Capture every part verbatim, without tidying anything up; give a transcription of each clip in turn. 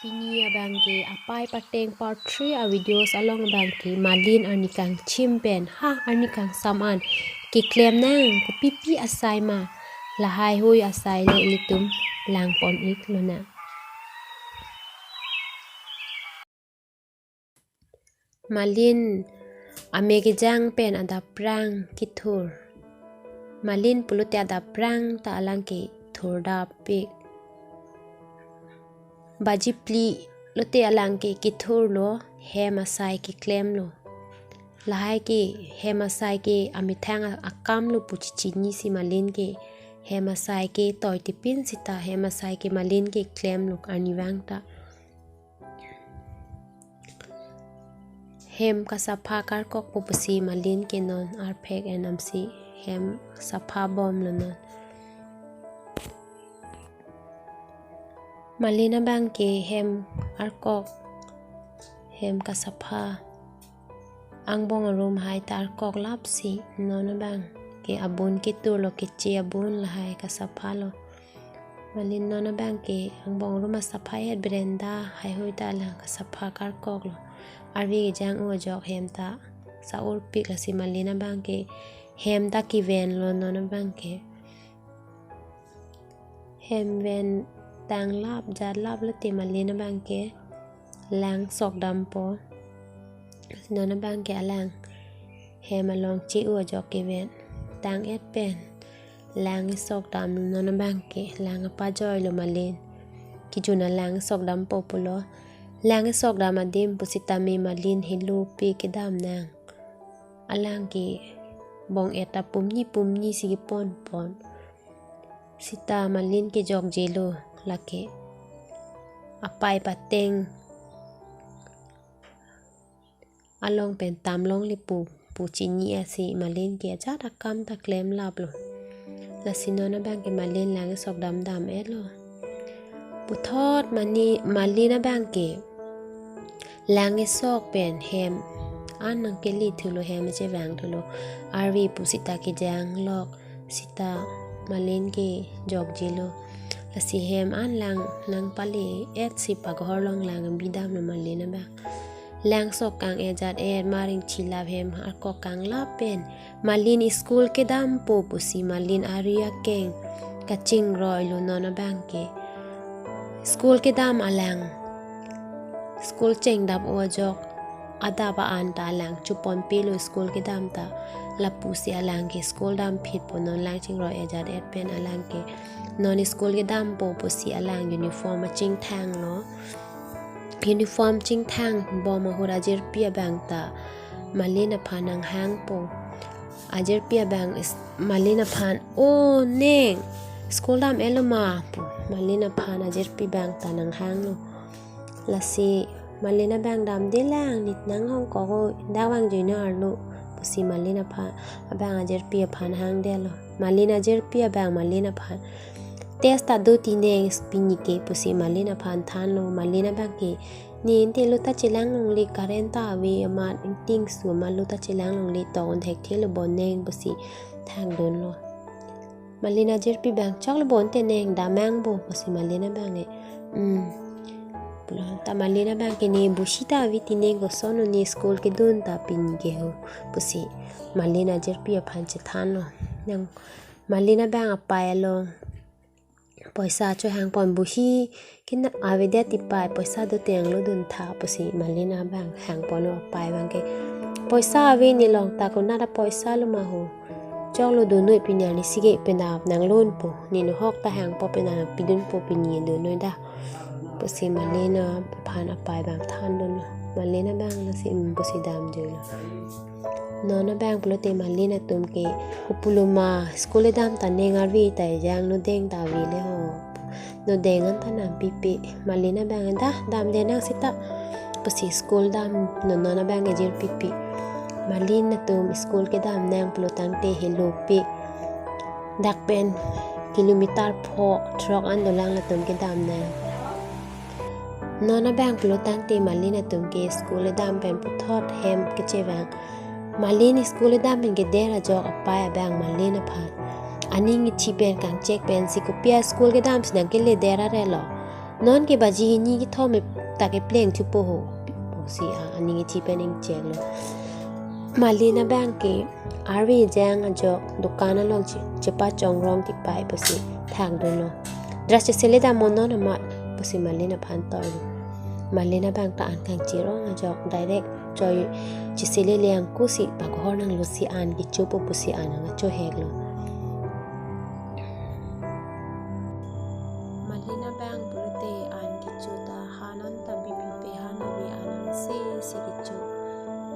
Pini abang ke Apai Pateng part three a videos along abang ke Malin arni kangchim pen ha arni kangsam an keklem nang kopipi asai ma, lahai hui asai le ilitum langpon ik lonang. Malin ame kejang pen adaprang kethur. Malin pulote adaprang ta alang ke thurdap ik. Baji phli lote alang ke kethurlo, hem asai keklemlo. Lahai ke hem asai ke amethang a-, akamlo pu chechinisi Malin ke hem asai ketoi tipin sita hem asai ke Malin keklemlo arnivang ta. Hem kasapha karkokpo pusi Malin ke non arphek enam si hem sapha bomlo non. Malin abang ke hem arkok, hem kasapha angbong arum hai ta arkoklapsi non abang ke abun kethurlo, keche abun lahai kasaphalo. Malin non abang ke angbong arum asapha et, berenda hai hui ta alang kasapha karkoklo. Arve kejang-o ajok hem ta sa-urpik, lasi Malin abang ke hem ta kevenlo non abang ke. Hem ven tanglap jatlap lote Malin abang ke lang sok dampo. Non abang ke alang hem along che-o ajok keven tang et pen lang sok dam non abang ke, lang apajoilo Malin. Kejun alang sok dampo pulo. Lang sok dam adim pusitame Malin helope kedam nang. Alang ke bong-et ta pumni pumnisi keponpon. Sita Malin ke jokjelo lake Apai Pateng along pen tam longle pu, pu chini asi Malin ke ajat akam ta klemlaplo. Lasi non abang ke Malin lang sok damdam etlo. Puthot mani Malin abang ke lang sok pen hem an nangkele thulo, hem chevang thulo. Arve pusita kejanglok sita Malin ke jokjelo. Lasi hem an lang nangpale etsi paghor along lang bidamlo Malin abang. Lang sok kang-e jat-et, maring chilap, hem arkok kanglap pen Malin school kedampo pusi Malin ari akeng kachingroilo non abang ke. School kedam alang, school chengdap-o ajok adap a-an ta alang cheponpelo school kedam ta. Lapusi alang ke school damphitpo, non lang chingroi-e jat-et pen alang ke non school kedampo pusi alang uniform achingthanglo. Uniform chingthang bom ahut ajirpi abang ta Malin aphan nanghangpo. Ajirpi abang is-, Malin aphan, "O neng, school dam-etlo ma?" pu Malin aphan ajirpi abang ta nanghanglo. Lasi Malin abang, "Damdelang, ne nanghongkok-o, dak vangjuino arlo," pusi Malin aphan, abang ajirpi aphan hangdetlo. Malin ajirpi abang Malin aphan, "Test ta do ti neng pini ke," pusi Malin aphan thanlo. Malin abang ke, "Ne ante lo ta chelang longle, current ta ave amat, ingting su amat lo ta chelang longle, tong thekthelo bo neng," pusi thakdunlo. Malin ajirpi abang, "Choklo bo ante neng, damnang bo," pusi Malin abang ke, "Hmm," pulo. Ta Malin abang ke, "Ne busi ta ave ti neng, kosonlo ne school kedun ta pini ke ho," pusi Malin ajirpi aphan chethanlo. Nang Malin abang apai along poisa chohangpon, "Busi kina avedet ti pai, poisa dote nanglo duntha," pusi Malin abang hangponlo. Apai abang ke, "Poisa ave ne along ta, konat apoisa lo ma ho? Choklo dunnoi pini arni sige penap nanglunpo, ne nohok ta hangpo penap pidunpo pini dunnoi dak," pusi Malin aphan apai abang thandunlo. Malin abang lasi, "Hmm," pusi damjuilo. Non abang pulote Malin atum ke, "Kopulo ma, school edam ta neng arve ta ejang, nodeng ta avele ho. Nodeng an ta nangpipe." Malin abang, "Dah, damde nang sita," pusi school dam non non abang ke jirpipe. Malin atum school kedam nang pulo tangte helope dak pen kilometer pho throk an dolang latum kedam nang. Non abang pulo tangte Malin atum ke school edam pen puthot hem kechevang. Malin school edam pen keder ajok apai abang Malin aphan aning ithi pen kangchek pensi, "Kopi a school kedam si nangkeledet arelo?" "Non ke baji hini kethom ta kepleng thupo ho," pusi a, aning ithi pen ingcheklo. Malin abang ke arve jang ajok dukan along che-, chepachongrong tipei pusi thakdunlo. "Dress chesele damnon amat," pusi Malin aphan toilo. Malin abang ta an kangchir-ong ajok direct choi chesele le angkusi paghor nanglosi an kechopo pusi an nangchoheklo. Malin abang pulote an kecho ta han anta bipipe, han ave an angse si kecho.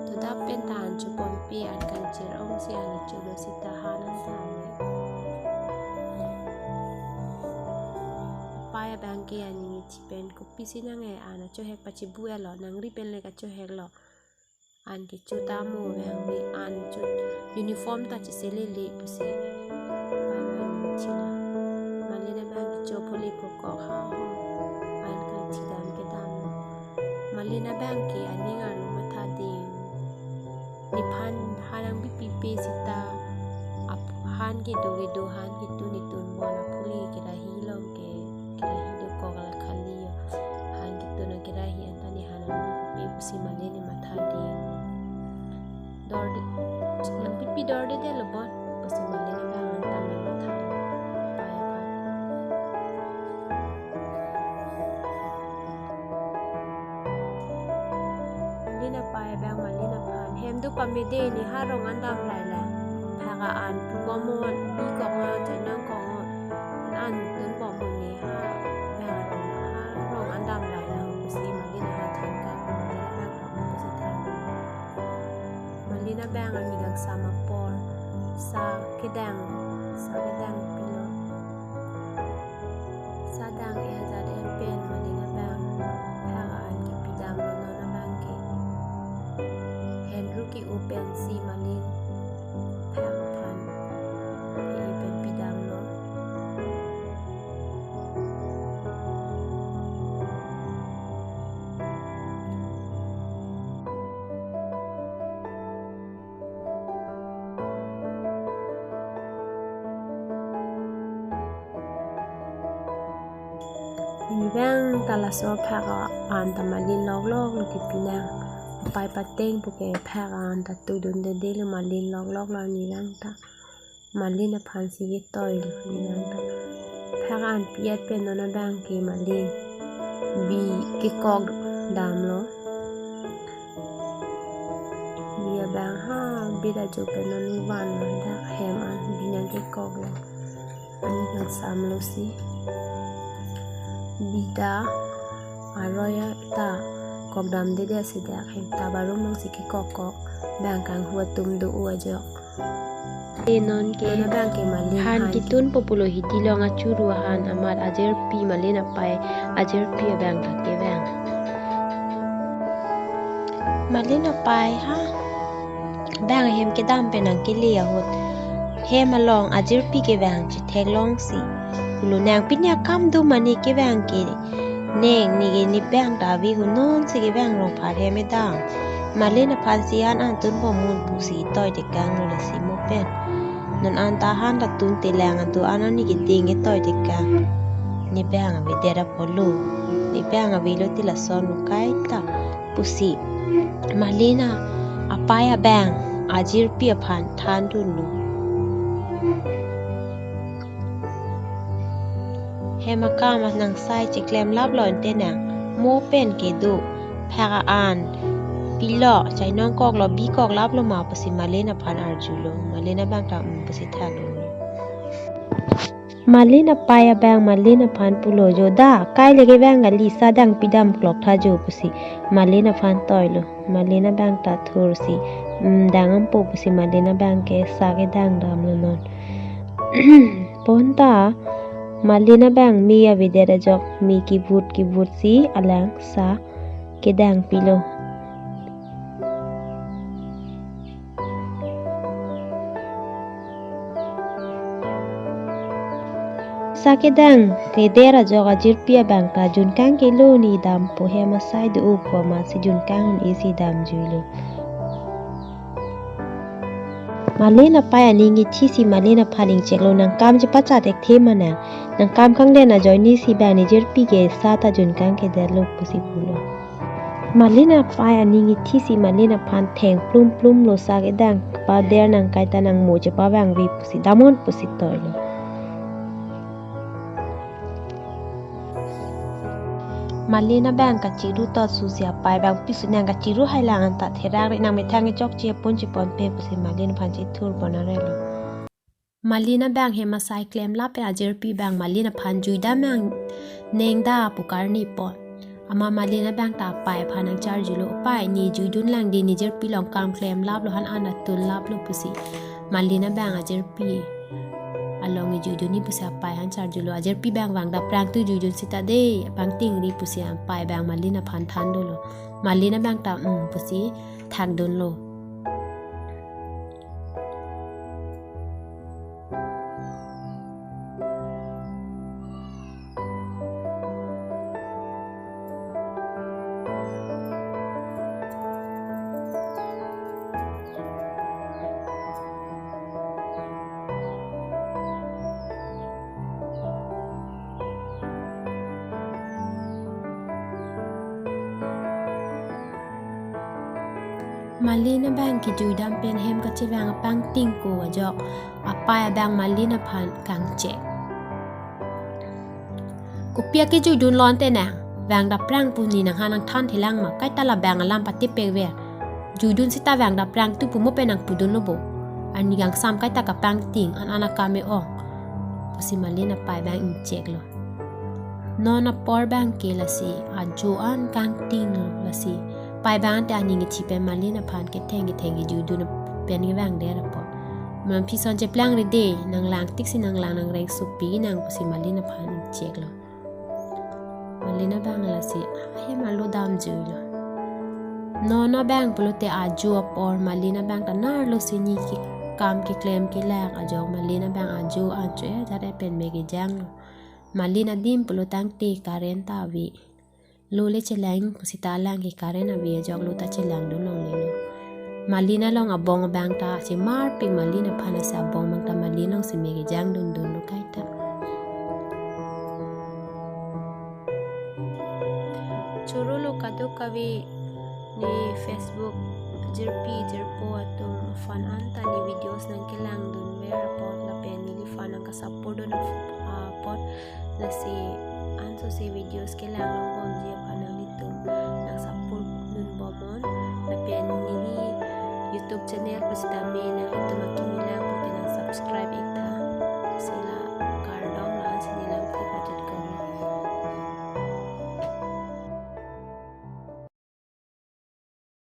Todap pen ta an choponpe, an kangchir-ongsi an kecholo seta han anta ave. Apei abang ke aning ithi pen, "Kopisi nang-e an achohek pachibu-etlo, nangri pen le kachoheklo." An kecho ta mo vangve, an cho uniform ta cheselele pusi apei abang chila. Malin abang kecho phuli phukok ha ho, an kangchidam kedamlo. Malin abang ke aning arlo matha ding. Nephan han nangbipipe seta ap-, han kedo kedo, han ketun ketun bon aphuli kerahi along ke, kerahi dokok la khali yo. Han ketun akerahi anta ne han nangbipipe pusi Malin ne matha ding. "Dorde, nangpipi dordedetlo bon," pusi Malin abang anta ne matha apei aphan. Malin apei abang Malin aphan, "Hem do pame de, ne ha rong an damlai lang. Phak a-an pukomon, bikokmon, chainong kokmon, an tunbomnon, ne ha, ha rong, ha rong an damlai lang," pusi Malin aphan than kang, Malin abang ta pusi than. Malin abang aning kangsam apor sa kedang, sa kedang pilo. Sa dang-et jat-et pen Malin abang phak a-an kepidamlo non abang ke. Henru ke-o pensi Malin phak aphan pe-e pen pidamlo. Arnivang ta laso phak a-an ta Malin lokloklo kepinang. Apei pateng puke phak a-an ta tudundedetlo, Malin lokloklo arnivang ta. Malin aphansi ketoilo arnivang ta. Phak a-an pi-et pen non abang ke Malin bi kekok damlo. Bi abang ha bit ajo pen non vanlo, dak hem an bi nangkekoklo. Aning kangsamlo si. Bi ta aroi ta kokdamdedet si dak hem ta barum alongsi kekokkok. Bang kanghu atum do-o ajok. Te non ke, non abang ke Malin han han ke ketunpo pulo, hidi along achuru ahan amat ajirpi, Malin apei ajirpi abang ta kevang. Malin apei ha bang hem kedam pen nangkele ahut, hem along ajirpi kevang chetheklongsi pulo, "Nang pini akam do mane kevang ke? Neng, ne ke ne bang ta ave ho, nonsi kevang rong pharhem edam. Malin aphansi an an tunbomnon," pusi toitekanglo lasi mo pen. Non an ta han ta tunte lang, adu an ani keding ke toitekang. "Ne bang avedet apotlo. Ne bang avelo te lason lo kaita," pusi Malin apei abang ajirpi aphan thandunlo. Hem akam nangsai cheklemlaplo ante nang, mo pen kedo phak a-an pilo, chainong koklo, bikok laplo ma pusi Malin aphan arjulo. Malin abang ta, "Um," pusi thandunlo. Malin apei abang Malin aphan pulo, "Jo da, kai le kevang kali, sa dang pidam kloktha jo," pusi Malin aphan toilo. Malin abang ta thursi, "Um, dang-ampo," pusi Malin abang ke sa kedang damlo non. Bonta Malin abang me avedet ajok, me kivut kivutsi alang sa kedang pilo. Sa kedang keder ajok ajirpi abang ta junkang kelo, ne dampo, hem asai do-o pu amatsi junkang un-esi damjuilo. Malin apei aning ithisi Malin aphan ingcheklo, "Nang kam chepachat thekthe ma nang? Nangkam kangden ajoine si bang ne jirpi ke sa ta jun kangkedetlo pusi pulo. Malin apei aning ithi si Malin aphan theng plum plum lo, sa kedang pader nang kaita nang mo chepavangve pusi damnon pusi toilo. Malin abang kachiru tot susi apei bang pisu nang kachiru hailang anta therak ri nang methang kechokche pon chepon pe pusi Malin aphan chithur pon arelo. Malin abang hem asai klemlap pen ajirpi bang Malin aphan juidam nang nengda pu karni pon. Amat Malin abang ta apei aphan nang charjulo, "Apei, ne juidun lang dei, ne jirpi along kam klemlaplo, han an atunlaplo," pusi Malin abang ajirpi along ne juidunji pusi apei aphan charjulo. Ajirpi bang vang daprang tu juidun sita dei, pangtingri pusi apei bang Malin aphan than dolo. Malin abang ta, "Hmm," pusi thakdunlo. Malin abang kejuidam pen hem kachevang apangting ko ajok, apei abang Malin aphan kangchek. "Kopi akejuidun lo ante nang? Vang daprang pu ne nanghan nangthan thelang ma? Kaita labang alam patipekver. Juidun sita vang daprang tu pu mo pen nang pudunlo bo. Arni kangsam kaita kapangting, an an akam e-ong," pusi Malin apei bang ingcheklo. Non apor bang ke lasi ajo an kangtinglo, lasi apei bang ante aning ithi pen Malin aphan ketheng ketheng kejuidun pen kevangdet apot. "Maphi ason cheplangri dei, nang lang tik si nang lang, nang reng sopi nang," pusi Malin aphan ingcheklo. Malin abang lasi ahem arlo damjuilo. Non abang pulote ajo apor Malin abang ta narlo si ne ke kam keklem kelak ajok Malin abang ajo an cho-e ajat pen me kejanglo. Malin adim pulo tangte current ta ave. Lo le chelang pusita lang ke current ave ajok lo ta chelangdun longlelo. Malin along abong abang ta chemarpik Malin aphan, lasi abong abang ta Malin along si me kejangdundunlo kaita. Chorolo kadokave ne Facebook jirpi jirpo atum aphan anta ne videos nangkelangdunver apot lapen neliphan nangkasupport dun apot, lasi ansose videos kelang longbomji aphan nanglitum nangsupport dunbomnon, lapen neli YouTube channel pusitame nanglitum